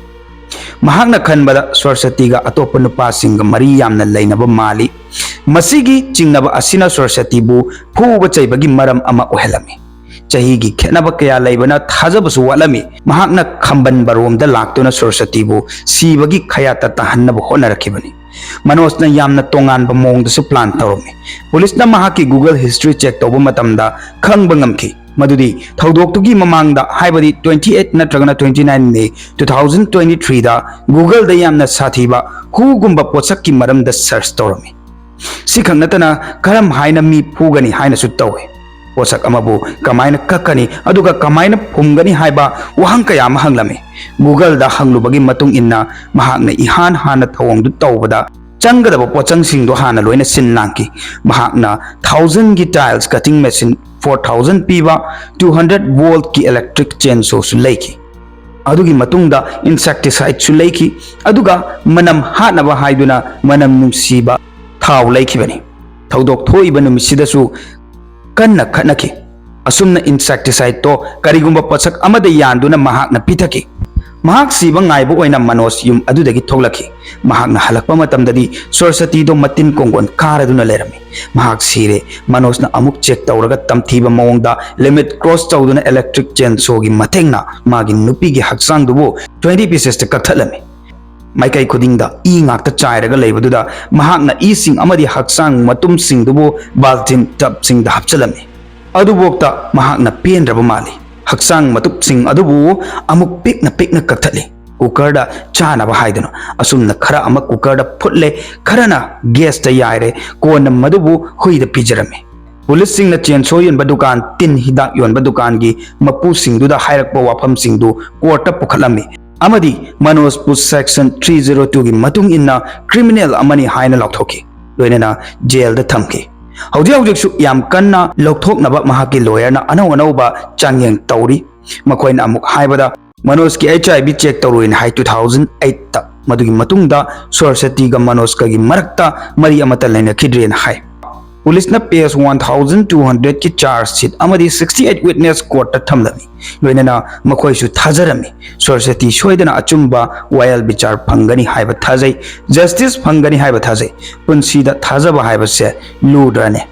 ꯃꯍꯥꯛꯅ ꯈꯟꯕꯗ ꯁꯔꯁꯇꯤꯒ ꯑꯇꯣꯞꯄ ꯅꯨꯄꯥꯁꯤꯡꯒ ꯃꯔꯤ ꯌꯥꯝꯅ ꯂꯩꯅꯕ ꯃꯥꯜꯂꯤ꯫ ꯃꯁꯤꯒꯤ ꯆꯤꯡꯅꯕ ꯑꯁꯤꯅ ꯁꯔꯁꯇꯤꯕꯨ ꯐꯨꯕ ꯆꯩꯕꯒꯤ ꯃꯔꯝ ꯑꯃ ꯑꯣꯏꯍꯜꯂꯝꯃꯤ꯫ ꯆꯍꯤꯒꯤ ꯈꯦꯠꯅꯕ ꯀꯌꯥ ꯂꯩꯕꯅ ꯊꯥꯖꯕꯁꯨ ꯋꯥꯠꯂꯝꯃꯤ꯫ ꯃꯍꯥꯛꯅ ꯈꯝꯕꯟꯕꯔꯣꯝꯗ ꯂꯥꯛꯇꯨꯅ ꯁꯔꯁꯇꯤꯕꯨ ꯁꯤꯕꯒꯤ ꯈꯌꯥꯠꯇ ꯇꯥꯍꯟꯅꯕ ꯍꯣꯠꯅꯔꯛꯈꯤꯕꯅꯤ꯫ ꯃꯅꯣꯖꯅ ꯌꯥꯝꯅ ꯇꯣꯉꯥꯟꯕ ꯃꯑꯣꯡꯗꯁꯨ plan ꯇꯧꯔꯝꯃꯤ꯫ ꯄꯨꯂꯤꯁꯅ ꯃꯍꯥꯛꯀꯤ Google history check ꯇꯧꯕ ꯃꯇꯝꯗ ꯈꯪꯕ ꯉꯝꯈꯤ ꯃꯗꯨꯗꯤ ꯊꯧꯗꯣꯛꯇꯨꯒꯤ ꯃꯃꯥꯡꯗ, ꯍꯥꯏꯕꯗꯤ twenty eight ꯅꯠꯇ꯭ꯔꯒꯅ twenty nine May two thousand twenty threeꯗ Googleꯗ ꯌꯥꯝꯅ ꯁꯥꯊꯤꯕ ꯍꯨꯒꯨꯝꯕ ꯄꯣꯠꯁꯛꯀꯤ ꯃꯔꯝꯗ search ꯇꯧꯔꯝꯃꯤ꯫ ꯁꯤꯈꯛ ꯅꯠꯇꯅ ꯀꯔꯝ ꯍꯥꯏꯅ ꯃꯤ ꯐꯨꯒꯅꯤ ꯍꯥꯏꯅꯁꯨ ꯇꯧꯏ꯫ ꯄꯣꯠꯁꯛ ꯑꯃꯕꯨ ꯀꯃꯥꯏꯅ ꯀꯛꯀꯅꯤ ꯑꯗꯨꯒ ꯀꯃꯥꯏꯅ ꯐꯨꯝꯒꯅꯤ ꯍꯥꯏꯕ ꯋꯥꯍꯪ ꯀꯌꯥ ꯑꯃ ꯍꯪꯂꯝꯃꯤ꯫ Google-ꯗ ꯍꯪꯂꯨꯕꯒꯤ ꯃꯇꯨꯡ ꯏꯟꯅ ꯃꯍꯥꯛꯅ ꯏꯍꯥꯟ ꯍꯥꯟꯅ ꯊꯧꯑꯣꯡꯗꯨ ꯇꯧꯕꯗ ꯆꯪꯒꯗꯕ ꯄꯣꯠꯆꯪꯁꯤꯡꯗꯣ ꯍꯥꯟꯅ ꯂꯣꯏꯅ ꯁꯤꯟ ꯂꯥꯡꯈꯤ꯫ ꯃꯍꯥꯛꯅ thousand-ꯒꯤ tiles cutting machine, four thousand ꯄꯤꯕ two hundred volt-ꯀꯤ electric chainsaw-ꯁꯨ ꯂꯩꯈꯤ꯫ ꯑꯗꯨꯒꯤ ꯃꯇꯨꯡꯗ insecticide-ꯁꯨ ꯂꯩꯈꯤ, ꯑꯗꯨꯒ ꯃꯅꯝ ꯍꯥꯠꯅꯕ ꯍꯥꯏꯗꯨꯅ ꯃꯅꯝ ꯅꯨꯡꯁꯤꯕ ꯊꯥꯎ ꯂꯩꯈꯤꯕꯅꯤ꯫ ꯊꯧꯗꯣꯛ ꯊꯣꯛꯏꯕ ꯅꯨꯃꯤꯠꯁꯤꯗꯁꯨ ꯀꯟꯅ ꯈꯠꯅꯈꯤ꯫ ꯑꯁꯨꯝꯅ insecticide-ꯇꯣ ꯀꯔꯤꯒꯨꯝꯕ ꯄꯣꯠꯁꯛ ꯑꯃꯗ ꯌꯥꯟꯗꯨꯅ ꯃꯍꯥꯛꯅ ꯄꯤꯊꯛꯈꯤ꯫ ꯃꯍꯥꯛ ꯁꯤꯕ ꯉꯥꯏꯕ ꯑꯣꯏꯅ ꯃꯅꯣꯖ ꯌꯨꯝ ꯑꯗꯨꯗꯒꯤ ꯊꯣꯛꯂꯛꯈꯤ꯫ ꯃꯍꯥꯛꯅ ꯍꯜꯂꯛꯄ ꯃꯇꯝꯗꯗꯤ ꯁꯣꯔꯁꯇꯤꯗꯣ ꯃꯇꯤꯟ ꯀꯣꯡꯒꯣꯟ ꯀꯥꯔꯗꯨꯅ ꯂꯩꯔꯝꯃꯤ꯫ ꯃꯍꯥꯛ ꯁꯤꯔꯦ꯫ ꯃꯅꯣꯖꯅ ꯑꯃꯨꯛ check ꯇꯧꯔꯒ ꯇꯝꯊꯤꯕ ꯃꯑꯣꯡꯗ limit cross ꯇꯧꯗꯨꯅ electric chainsaw-ꯒꯤ ꯃꯇꯦꯡꯅ ꯃꯥꯒꯤ ꯅꯨꯄꯤꯒꯤ ꯍꯛꯆꯥꯡꯗꯨꯕꯨ twenty pieces-ꯇ ꯀꯛꯊꯠꯂꯝꯃꯤ꯫ ꯃꯥꯏꯀꯩ ꯈꯨꯗꯤꯡꯗ ꯏ ꯉꯥꯛꯇ ꯆꯥꯏꯔꯒ ꯂꯩꯕꯗꯨꯗ ꯃꯍꯥꯛꯅ ꯏꯁꯤꯡ ꯑꯃꯗꯤ ꯍꯛꯆꯥꯡ ꯃꯇꯨꯝꯁꯤꯡꯗꯨꯕꯨ ꯕꯥꯜꯇꯤꯟ tub-ꯁꯤꯡꯗ ꯍꯥꯞꯆꯤꯜꯂꯝꯃꯤ꯫ ꯑꯗꯨꯐꯥꯎꯗ ꯃꯍꯥꯛꯅ ꯄꯦꯟꯗ꯭ꯔꯕ ꯃꯥꯜꯂꯤ꯫ ꯍꯛꯆꯥꯡ ꯃꯇꯨꯞꯁꯤꯡ ꯑꯗꯨꯕꯨ ꯑꯃꯨꯛ ꯄꯤꯛꯅ ꯄꯤꯛꯅ ꯀꯛꯊꯠꯂꯤ꯫ Cooker-ꯗ ꯆꯥꯅꯕ ꯍꯥꯏꯗꯨꯅ ꯑꯁꯨꯝꯅ ꯈꯔ ꯑꯃ cooker-ꯗ ꯐꯨꯠꯂꯦ, ꯈꯔꯅ gas-ꯇ ꯌꯥꯏꯔꯦ, ꯀꯣꯟꯅ ꯃꯗꯨꯕꯨ ꯍꯨꯏꯗ ꯄꯤꯖꯔꯝꯃꯤ꯫ ꯄꯨꯂꯤꯁꯁꯤꯡꯅ chainsaw ꯌꯣꯟꯕ ꯗꯨꯀꯥꯟ, ꯇꯤꯟ ꯍꯤꯗꯥꯛ ꯌꯣꯟꯕ ꯗꯨꯀꯥꯟꯒꯤ ꯃꯄꯨꯁꯤꯡꯗꯨꯗ ꯍꯥꯏꯔꯛꯄ ꯋꯥꯐꯝꯁꯤꯡꯗꯨ court-ꯇ ꯄꯨꯈꯠꯂꯝꯃꯤ ꯑꯃꯗꯤ ꯃꯅꯣꯖꯄꯨ section three zero two-ꯒꯤ ꯃꯇꯨꯡ ꯏꯟꯅ criminal ꯑꯃꯅꯤ ꯍꯥꯏꯅ ꯂꯥꯎꯊꯣꯛꯈꯤ, ꯂꯣꯏꯅꯅ jail-ꯗ ꯊꯝꯈꯤ꯫ ꯍꯧꯖꯤꯛ ꯍꯧꯖꯤꯛꯁꯨ ꯌꯥꯝ ꯀꯟꯅ ꯂꯧꯊꯣꯛꯅꯕ ꯃꯍꯥꯛꯀꯤ lawyer-ꯅ ꯑꯅꯧ ꯑꯅꯧꯕ ꯆꯥꯡꯌꯦꯡ ꯇꯧꯔꯤ꯫ ꯃꯈꯣꯏꯅ ꯑꯃꯨꯛ ꯍꯥꯏꯕꯗ, ꯃꯅꯣꯖꯀꯤ H I V check ꯇꯧꯔꯨꯏꯅ high two thousand eight-ꯇ꯫ ꯃꯗꯨꯒꯤ ꯃꯇꯨꯡꯗ ꯁꯣꯔꯁꯇꯤꯒ ꯃꯅꯣꯖꯀꯒꯤ ꯃꯔꯛꯇ ꯃꯔꯤ ꯑꯃꯠꯇ ꯂꯩꯅꯈꯤꯗ꯭ꯔꯦꯅ ꯍꯥꯏ꯫ ꯄꯨꯂꯤꯁꯅ page one thousand two hundred-ꯀꯤ charge sheet ꯑꯃꯗꯤ sixty eight witness court-ꯇ ꯊꯝꯂꯝꯃꯤ, ꯂꯣꯏꯅꯅ ꯃꯈꯣꯏꯁꯨ ꯊꯥꯖꯔꯝꯃꯤ꯫ ꯁꯣꯔꯁꯇꯤ ꯁꯣꯏꯗꯅ ꯑꯆꯨꯝꯕ ꯋꯥꯌꯦꯜ ꯕꯤꯆꯥꯔ ꯐꯪꯒꯅꯤ ꯍꯥꯏꯕ ꯊꯥꯖꯩ, justice ꯐꯪꯒꯅꯤ ꯍꯥꯏꯕ ꯊꯥꯖꯩ꯫ ꯄꯨꯟꯁꯤꯗ ꯊꯥꯖꯕ ꯍꯥꯏꯕꯁꯦ ꯂꯨꯗ꯭ꯔꯅꯦ?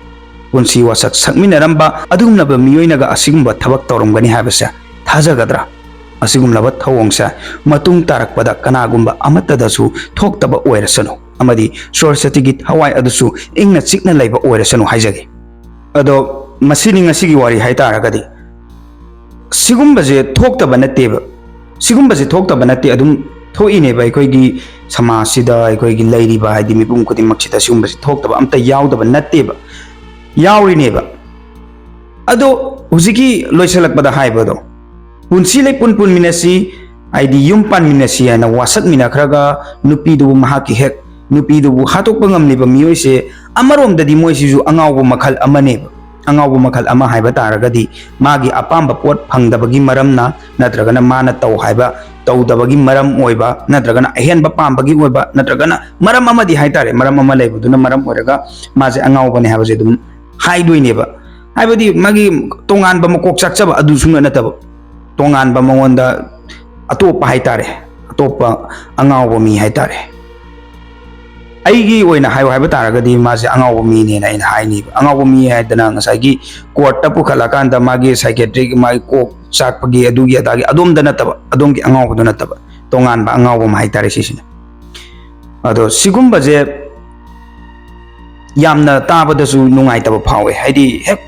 ꯄꯨꯟꯁꯤ ꯋꯥꯁꯛ ꯁꯛꯃꯤꯟꯅꯔꯝꯕ ꯑꯗꯨꯒꯨꯝꯂꯕ ꯃꯤꯑꯣꯏꯅꯒ ꯑꯁꯤꯒꯨꯝꯕ ꯊꯕꯛ ꯇꯧꯔꯝꯒꯅꯤ ꯍꯥꯏꯕꯁꯦ ꯊꯥꯖꯒꯗ꯭ꯔꯥ? ꯑꯁꯤꯒꯨꯝꯂꯕ ꯊꯧꯑꯣꯡꯁꯦ ꯃꯇꯨꯡ ꯇꯥꯔꯛꯄꯗ ꯀꯅꯥꯒꯨꯝꯕ ꯑꯃꯠꯇꯗꯁꯨ ꯊꯣꯛꯇꯕ ꯑꯣꯏꯔꯁꯅꯨ, ꯑꯃꯗꯤ ꯁꯣꯔꯁꯇꯤꯒꯤ ꯊꯋꯥꯏ ꯑꯗꯨꯁꯨ ꯏꯪꯅ ꯆꯤꯛꯅ ꯂꯩꯕ ꯑꯣꯏꯔꯁꯅꯨ ꯍꯥꯏꯖꯒꯦ꯫ ꯑꯗꯣ ꯃꯁꯤꯅꯤ ꯉꯁꯤꯒꯤ ꯋꯥꯔꯤ ꯍꯥꯏꯇꯥꯔꯒꯗꯤ꯫ ꯁꯤꯒꯨꯝꯕꯁꯦ ꯊꯣꯛꯇꯕ ꯅꯠꯇꯦꯕ꯫ ꯁꯤꯒꯨꯝꯕꯁꯦ ꯊꯣꯛꯇꯕ ꯅꯠꯇꯦ, ꯑꯗꯨꯝ ꯊꯣꯛꯏꯅꯦꯕ꯫ ꯑꯩꯈꯣꯏꯒꯤ ꯁꯃꯥꯖꯁꯤꯗ, ꯑꯩꯈꯣꯏꯒꯤ ꯂꯩꯔꯤꯕ, ꯍꯥꯏꯗꯤ, ꯃꯤꯄꯨꯝ ꯈꯨꯗꯤꯡꯃꯛꯁꯤꯗ ꯁꯤꯒꯨꯝꯕꯁꯦ ꯊꯣꯛꯇꯕ ꯑꯝꯇ ꯌꯥꯎꯗꯕ ꯅꯠꯇꯦꯕ, ꯌꯥꯎꯔꯤꯅꯦꯕ꯫ ꯑꯗꯣ ꯍꯧꯖꯤꯛꯀꯤ ꯂꯣꯏꯁꯤꯜꯂꯛꯄꯗ ꯍꯥꯏꯕꯗꯣ, ꯄꯨꯟꯁꯤ ꯂꯩꯄꯨꯟ ꯄꯨꯟꯃꯤꯟꯅꯁꯤ, ꯍꯥꯏꯗꯤ ꯌꯨꯝ ꯄꯥꯟꯃꯤꯟꯅꯁꯤ ꯍꯥꯏꯅ ꯋꯥꯁꯛꯃꯤꯟꯅꯈ꯭ꯔꯒ, ꯅꯨꯄꯤꯗꯨꯕꯨ ꯃꯍꯥꯛꯀꯤ ꯍꯦꯛ ꯅꯨꯄꯤꯗꯨꯕꯨ ꯍꯥꯠꯇꯣꯛꯄ ꯉꯝꯂꯤꯕ ꯃꯤꯑꯣꯏꯁꯦ, ꯑꯃꯔꯣꯝꯗꯗꯤ ꯃꯣꯏꯁꯤꯁꯨ ꯑꯉꯥꯎꯕ ꯃꯈꯜ ꯑꯃꯅꯦꯕ꯫ ꯑꯉꯥꯎꯕ ꯃꯈꯜ ꯑꯃ ꯍꯥꯏꯕ ꯇꯥꯔꯒꯗꯤ, ꯃꯥꯒꯤ ꯑꯄꯥꯝꯕ ꯄꯣꯠ ꯐꯪꯗꯕꯒꯤ ꯃꯔꯝꯅ, ꯅꯠꯇ꯭ꯔꯒꯅ ꯃꯥꯅ ꯇꯧ ꯍꯥꯏꯕ ꯇꯧꯗꯕꯒꯤ ꯃꯔꯝ ꯑꯣꯏꯕ, ꯅꯠꯇ꯭ꯔꯒꯅ ꯑꯍꯦꯟꯕ ꯄꯥꯝꯕꯒꯤ ꯑꯣꯏꯕ, ꯅꯠꯇ꯭ꯔꯒꯅ ꯃꯔꯝ ꯑꯃꯗꯤ ꯍꯥꯏꯇꯥꯔꯦ, ꯃꯔꯝ ꯑꯃ ꯂꯩꯕꯗꯨꯅ ꯃꯔꯝ ꯑꯣꯏꯔꯒ ꯃꯥꯁꯦ ꯑꯉꯥꯎꯕꯅꯦ ꯍꯥꯏꯕꯁꯦ ꯑꯗꯨꯝ ꯍꯥꯏꯗꯣꯏꯅꯦꯕ꯫ ꯍꯥꯏꯕꯗꯤ ꯃꯥꯒꯤ ꯇꯣꯉꯥꯟꯕ ꯃꯀꯣꯛ ꯆꯥꯛꯆꯕ ꯑꯗꯨ ꯁꯨꯡꯅ ꯅꯠꯇꯕ, ꯇꯣꯉꯥꯟꯕ ꯃꯉꯣꯟꯗ ꯑꯇꯣꯞꯄ ꯍꯥꯏꯇꯥꯔꯦ, ꯑꯇꯣꯞꯄ ꯑꯉꯥꯎꯕ ꯃꯤ ꯍꯥꯏꯇꯥꯔꯦ꯫ ꯑꯩꯒꯤ ꯑꯣꯏꯅ ꯍꯥꯏꯌꯨ ꯍꯥꯏꯕ ꯇꯥꯔꯒꯗꯤ, ꯃꯥꯁꯦ ꯑꯉꯥꯎꯕ ꯃꯤꯅꯦꯅ ꯑꯩꯅ ꯍꯥꯏꯅꯤꯕ꯫ ꯑꯉꯥꯎꯕ ꯃꯤ ꯍꯥꯏꯗꯅ ꯉꯁꯥꯏꯒꯤ ꯀꯣꯔꯠꯇ ꯄꯨꯈꯠꯂꯀꯥꯟꯗ ꯃꯥꯒꯤ psychiatric, ꯃꯥꯒꯤ ꯀꯣꯛ ꯆꯥꯛꯄꯒꯤ ꯑꯗꯨꯒꯤ ꯑꯗꯥꯒꯤ ꯑꯗꯣꯝꯗ ꯅꯠꯇꯕ, ꯑꯗꯣꯝꯒꯤ ꯑꯉꯥꯎꯕꯗꯨ ꯅꯠꯇꯕ, ꯇꯣꯉꯥꯟꯕ ꯑꯉꯥꯎꯕ ꯑꯃ ꯍꯥꯏꯇꯥꯔꯦ ꯁꯤꯁꯤꯅ꯫ ꯑꯗꯣ ꯁꯤꯒꯨꯝꯕꯁꯦ ꯌꯥꯝꯅ ꯇꯥꯕꯗꯁꯨ ꯅꯨꯡꯉꯥꯏꯇꯕ ꯐꯥꯎꯋꯦ꯫ ꯍꯥꯏꯗꯤ ꯍꯦꯛ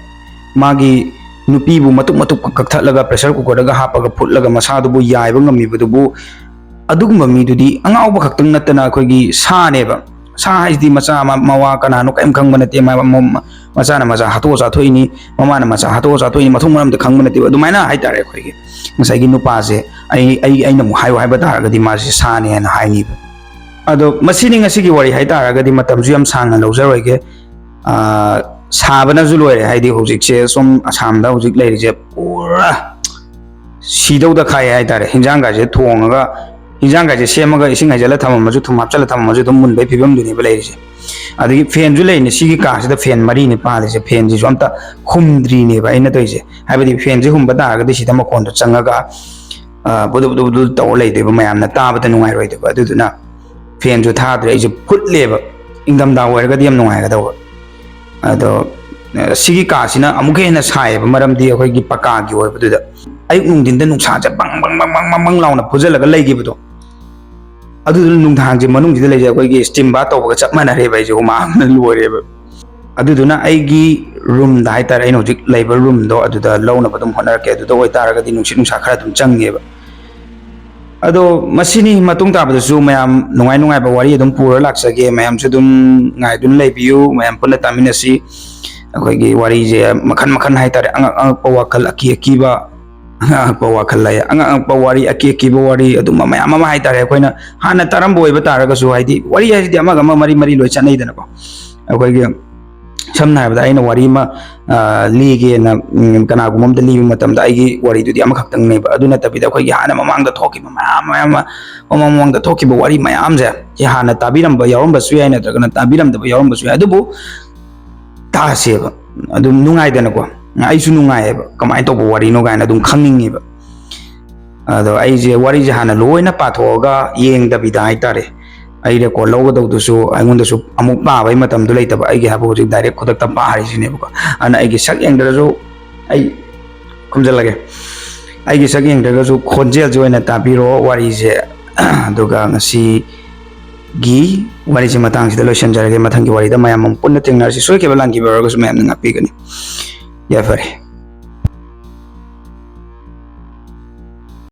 ꯃꯥꯒꯤ ꯅꯨꯄꯤꯕꯨ ꯃꯇꯨꯛ ꯃꯇꯨꯛ ꯀꯛꯊꯠꯂꯒ pressure cookerꯗꯒ ꯍꯥꯞꯄꯒ ꯐꯨꯠꯂꯒ ꯃꯁꯥꯗꯨꯕꯨ ꯌꯥꯏꯕ ꯉꯝꯃꯤꯕꯗꯨꯕꯨ, ꯑꯗꯨꯒꯨꯝꯕ ꯃꯤꯗꯨꯗꯤ ꯑꯉꯥꯎꯕ ꯈꯛꯇꯪ ꯅꯠꯇꯅ ꯑꯩꯈꯣꯏꯒꯤ ꯁꯥꯅꯦꯕ꯫ ꯁꯥ ꯍꯥꯏꯁꯤꯗꯤ ꯃꯆꯥ ꯃ-, ꯃꯋꯥ ꯀꯅꯥꯅꯣ ꯀꯔꯤꯝ ꯈꯪꯕ ꯅꯠꯇꯦ꯫ ꯃ-, ꯃ-, ꯃꯆꯥꯅ ꯃꯆꯥ ꯍꯥꯠꯇꯣꯛꯑ ꯆꯥꯊꯣꯛꯏꯅꯤ, ꯃꯃꯥꯅ ꯃꯆꯥ ꯍꯥꯠꯇꯣꯛꯑ ꯆꯥꯊꯣꯛꯏꯅꯤ, ꯃꯊꯣꯡ ꯃꯔꯝꯗ ꯈꯪꯕ ꯅꯠꯇꯦꯕ꯫ ꯑꯗꯨꯃꯥꯏꯅ ꯍꯥꯏꯇꯥꯔꯦ꯫ ꯑꯩꯈꯣꯏꯒꯤ ꯉꯁꯥꯏꯒꯤ ꯅꯨꯄꯥꯁꯦ, ꯑꯩ, ꯑꯩ, ꯑꯩꯅ ꯑꯃꯨꯛ ꯍꯥꯏꯌꯨ ꯍꯥꯏꯕ ꯇꯥꯔꯒꯗꯤ ꯃꯥꯁꯦ ꯁꯥꯅꯦꯅ ꯍꯥꯏꯅꯤꯕ꯫ ꯑꯗꯣ ꯃꯁꯤꯅꯤ ꯉꯁꯤꯒꯤ ꯋꯥꯔꯤ ꯍꯥꯏꯇꯥꯔꯒꯗꯤ, ꯃꯇꯝꯁꯨ ꯌꯥꯝ ꯁꯥꯡꯅ ꯂꯧꯖꯔꯣꯏꯒꯦ꯫ ꯑꯥ, ꯁꯥꯕꯅꯁꯨ ꯂꯣꯏꯔꯦ꯫ ꯍꯥꯏꯗꯤ ꯍꯧꯖꯤꯛꯁꯦ ꯁꯣꯝ ꯑꯁꯥꯝꯗ ꯍꯧꯖꯤꯛ ꯂꯩꯔꯤꯁꯦ ꯄꯨꯔꯥ ꯁꯤꯗꯧꯗ ꯈꯥꯛꯑꯦ ꯍꯥꯏꯇꯥꯔꯦ꯫ ꯍꯤꯟꯖꯥꯡꯒꯥꯁꯦ ꯊꯣꯡꯉꯒ, ꯍꯤꯟꯖꯥꯡꯒꯥꯁꯦ ꯁꯦꯝꯃꯒ ꯏꯁꯤꯡ ꯍꯩꯖꯤꯜꯂ ꯊꯝꯃꯝꯃꯁꯨ, ꯊꯨꯝ ꯍꯥꯞꯆꯤꯜꯂ ꯊꯝꯃꯝꯃꯁꯨ ꯑꯗꯨꯝ ꯃꯨꯟꯕꯩ ꯐꯤꯕꯝꯗꯨꯅꯦꯕ ꯂꯩꯔꯤꯁꯦ꯫ ꯑꯗꯒꯤ fanꯁꯨ ꯂꯩꯔꯤꯅꯦ꯫ ꯁꯤꯒꯤ ꯀꯥꯁꯤꯗ fan ꯃꯔꯤꯅꯦ ꯄꯥꯜꯂꯤꯁꯦ꯫ Fanꯁꯤꯁꯨ ꯑꯝꯇ ꯍꯨꯝꯗ꯭ꯔꯤꯅꯦꯕ ꯑꯩꯅ ꯇꯧꯔꯤꯁꯦ꯫ ꯍꯥꯏꯕꯗꯤ fanꯁꯦ ꯍꯨꯝꯕ ꯇꯥꯔꯒꯗꯤ ꯁꯤꯗ ꯃꯈꯣꯟꯗꯣ ꯆꯪꯉꯒ, ꯑ, ꯕꯨꯗꯨ ꯕꯨꯗꯨ ꯕꯨꯗꯨ ꯇꯧꯔ ꯂꯩꯗꯣꯏꯕ, ꯃꯌꯥꯝꯅ ꯇꯥꯕꯗ ꯅꯨꯡꯉꯥꯏꯔꯣꯏꯗꯣꯏꯕ꯫ ꯑꯗꯨꯗꯨꯅ fanꯁꯨ ꯊꯥꯗ꯭ꯔꯦ꯫ ꯑꯩꯁꯦ ꯐꯨꯠꯂꯦꯕ, ꯏꯪꯊꯝꯊꯥ ꯑꯣꯏꯔꯒꯗꯤ ꯌꯥꯝ ꯅꯨꯡꯉꯥꯏꯒꯗꯧꯕ꯫ ꯑꯗꯣ, ꯑ, ꯁꯤꯒꯤ ꯀꯥꯁꯤꯅ ꯑꯃꯨꯛꯀ ꯍꯦꯟꯅ ꯁꯥꯏꯌꯦꯕ, ꯃꯔꯝꯗꯤ ꯑꯩꯈꯣꯏꯒꯤ ꯄꯀꯥꯒꯤ ꯑꯣꯏꯕꯗꯨꯗ꯫ ꯑꯌꯨꯛ ꯅꯨꯡꯊꯤꯟꯗ ꯅꯨꯡꯁꯥꯁꯦ ꯕꯪ ꯕꯪ ꯕꯪ ꯕꯪ ꯕꯪ ꯂꯥꯎꯅ ꯐꯨꯖꯜꯂꯒ ꯂꯩꯈꯤꯕꯗꯣ, ꯑꯗꯨꯗꯨꯅ ꯅꯨꯡꯗꯥꯡꯁꯦ ꯃꯅꯨꯡꯁꯤꯗ ꯂꯩꯁꯦ ꯑꯩꯈꯣꯏꯒꯤ steam bath ꯇꯧꯕꯒ ꯆꯞ ꯃꯥꯟꯅꯔꯦꯕ꯫ ꯑꯩꯁꯦ ꯍꯨꯃꯥꯡꯅ ꯂꯣꯏꯔꯦꯕ꯫ ꯑꯗꯨꯗꯨꯅ ꯑꯩꯒꯤ roomꯗ ꯍꯥꯏꯇꯥꯔꯦ, ꯑꯩꯅ ꯍꯧꯖꯤꯛ ꯂꯩꯕ roomꯗꯣ, ꯑꯗꯨꯗ ꯂꯧꯅꯕ ꯑꯗꯨꯝ ꯍꯣꯠꯅꯔꯛꯀꯦ꯫ ꯑꯗꯨꯗ ꯑꯣꯏꯇꯥꯔꯒꯗꯤ ꯅꯨꯡꯁꯤꯠ ꯅꯨꯡꯁꯥ ꯈꯔ ꯑꯗꯨꯝ ꯆꯪꯉꯦꯕ꯫ ꯑꯗꯣ ꯃꯁꯤꯅꯤ, ꯃꯇꯨꯡ ꯇꯥꯕꯗꯁꯨ ꯃꯌꯥꯝ ꯅꯨꯡꯉꯥꯏ ꯅꯨꯡꯉꯥꯏꯕ ꯋꯥꯔꯤ ꯑꯗꯨꯝ ꯄꯨꯔ ꯂꯥꯛꯆꯒꯦ꯫ ꯃꯌꯥꯝꯁꯨ ꯑꯗꯨꯝ ꯉꯥꯏꯗꯨꯅ ꯂꯩꯕꯤꯌꯨ, ꯃꯌꯥꯝ ꯄꯨꯟꯅ ꯇꯥꯃꯤꯟꯅꯁꯤ꯫ ꯑꯩꯈꯣꯏꯒꯤ ꯋꯥꯔꯤꯁꯦ ꯃꯈꯜ ꯃꯈꯜ ꯍꯥꯏꯇꯥꯔꯦ, ꯑꯉꯛ ꯑꯉꯛꯄ ꯋꯥꯈꯜ, ꯑꯀꯤ ꯑꯀꯤꯕ, ꯑꯉꯛ ꯑꯉꯛꯄ ꯋꯥꯈꯜ ꯂꯩ, ꯑꯉꯛ ꯑꯉꯛꯄ ꯋꯥꯔꯤ, ꯑꯀꯤ ꯑꯀꯤꯕ ꯋꯥꯔꯤ, ꯑꯗꯨꯝꯕ ꯃꯌꯥꯝ ꯑꯃ ꯍꯥꯏꯇꯥꯔꯦ꯫ ꯑꯩꯈꯣꯏꯅ ꯍꯥꯟꯅ ꯇꯥꯔꯝꯕ ꯑꯣꯏꯕ ꯇꯥꯔꯒꯁꯨ, ꯍꯥꯏꯗꯤ ꯋꯥꯔꯤ ꯍꯥꯏꯁꯤꯗꯤ ꯑꯃꯒ ꯑꯃ ꯃꯔꯤ ꯃꯔꯤ ꯂꯣꯏ ꯆꯠꯅꯩꯗꯅꯀꯣ꯫ ꯑꯩꯈꯣꯏꯒꯤ ꯁꯝꯅ ꯍꯥꯏꯔꯕꯗ, ꯑꯩꯅ ꯋꯥꯔꯤ ꯑꯃ, ꯑ, ꯂꯤꯒꯦꯅ, ꯎꯝ, ꯀꯅꯥꯒꯨꯝꯕ ꯑꯝꯗ ꯂꯤꯕ ꯃꯇꯝꯗ, ꯑꯩꯒꯤ ꯋꯥꯔꯤꯗꯨꯗꯤ ꯑꯃꯈꯛꯇꯪꯅꯦꯕ꯫ ꯑꯗꯨ ꯅꯠꯇꯕꯤꯗ, ꯑꯩꯈꯣꯏꯒꯤ ꯍꯥꯟꯅ ꯃꯃꯥꯡꯗ ꯊꯣꯛꯈꯤꯕ ꯃꯌꯥꯝ, ꯃꯌꯥꯝ ꯑꯃ, ꯃꯃꯥꯡ ꯃꯃꯥꯡꯗ ꯊꯣꯛꯈꯤꯕ ꯋꯥꯔꯤ ꯃꯌꯥꯝꯁꯦ, ꯁꯤ ꯍꯥꯟꯅ ꯇꯥꯕꯤꯔꯝꯕ ꯌꯥꯎꯔꯝꯕꯁꯨ ꯌꯥꯏ, ꯅꯠꯇ꯭ꯔꯒꯅ ꯇꯥꯕꯤꯔꯝꯗꯕ ꯌꯥꯎꯔꯝꯕꯁꯨ ꯌꯥꯏ꯫ ꯑꯗꯨꯕꯨ ꯇꯥꯁꯦꯕ, ꯑꯗꯨꯝ ꯅꯨꯡꯉꯥꯏꯗꯅꯀꯣ꯫ ꯑꯩꯁꯨ ꯅꯨꯡꯉꯥꯏꯌꯦꯕ, ꯀꯃꯥꯏꯅ ꯇꯧꯕ ꯋꯥꯔꯤꯅꯣ ꯀꯥꯏꯅ ꯑꯗꯨꯝ ꯈꯪꯅꯤꯡꯉꯦꯕ꯫ ꯑꯗꯣ ꯑꯩꯁꯦ ꯋꯥꯔꯤꯁꯦ ꯍꯥꯟꯅ ꯂꯣꯏꯅ ꯄꯥꯊꯣꯛꯑꯒ ꯌꯦꯡꯗꯕꯤꯗ ꯍꯥꯏꯇꯥꯔꯦ, ꯑꯩ ꯔꯦꯀꯣꯔꯠ ꯂꯧꯒꯗꯧꯗꯨꯁꯨ ꯑꯩꯉꯣꯟꯗꯁꯨ ꯑꯃꯨꯛ ꯄꯥꯕꯒꯤ ꯃꯇꯝꯗꯣ ꯂꯩꯇꯕ꯫ ꯑꯩꯒꯤ ꯍꯥꯏꯕꯨ ꯍꯧꯖꯤꯛ ꯗꯥꯏꯔꯦꯛ ꯈꯨꯗꯛꯇ ꯄꯥꯔꯤꯁꯤꯅꯦꯕꯀꯣ꯫ ꯑꯗꯨꯅ ꯑꯩꯒꯤ ꯁꯛ ꯌꯦꯡꯗ꯭ꯔꯁꯨ, ꯑꯩ ꯈꯨꯝꯖꯤꯜꯂꯒꯦ, ꯑꯩꯒꯤ ꯁꯛ ꯌꯦꯡꯗ꯭ꯔꯒꯁꯨ ꯈꯣꯟꯖꯦꯜꯁꯦ ꯑꯣꯏꯅ ꯇꯥꯕꯤꯔꯣ ꯋꯥꯔꯤꯁꯦ꯫ ꯑꯗꯨꯒ ꯉꯁꯤꯒꯤ ꯋꯥꯔꯤꯁꯦ ꯃꯇꯥꯡꯁꯤꯗ ꯂꯣꯏꯁꯤꯟꯖꯔꯒꯦ꯫ ꯃꯊꯪꯒꯤ ꯋꯥꯔꯤꯗ ꯃꯌꯥꯝ ꯑꯃꯨꯛ ꯄꯨꯟꯅ ꯊꯦꯡꯅꯔꯁꯤ꯫ ꯁꯣꯏꯈꯤꯕ ꯂꯥꯟꯈꯤꯕ ꯑꯣꯏꯔꯒꯁꯨ ꯃꯌꯥꯝꯅ ꯉꯥꯛꯄꯤꯒꯅꯤ꯫ ꯌꯥꯏꯐꯔꯦ꯫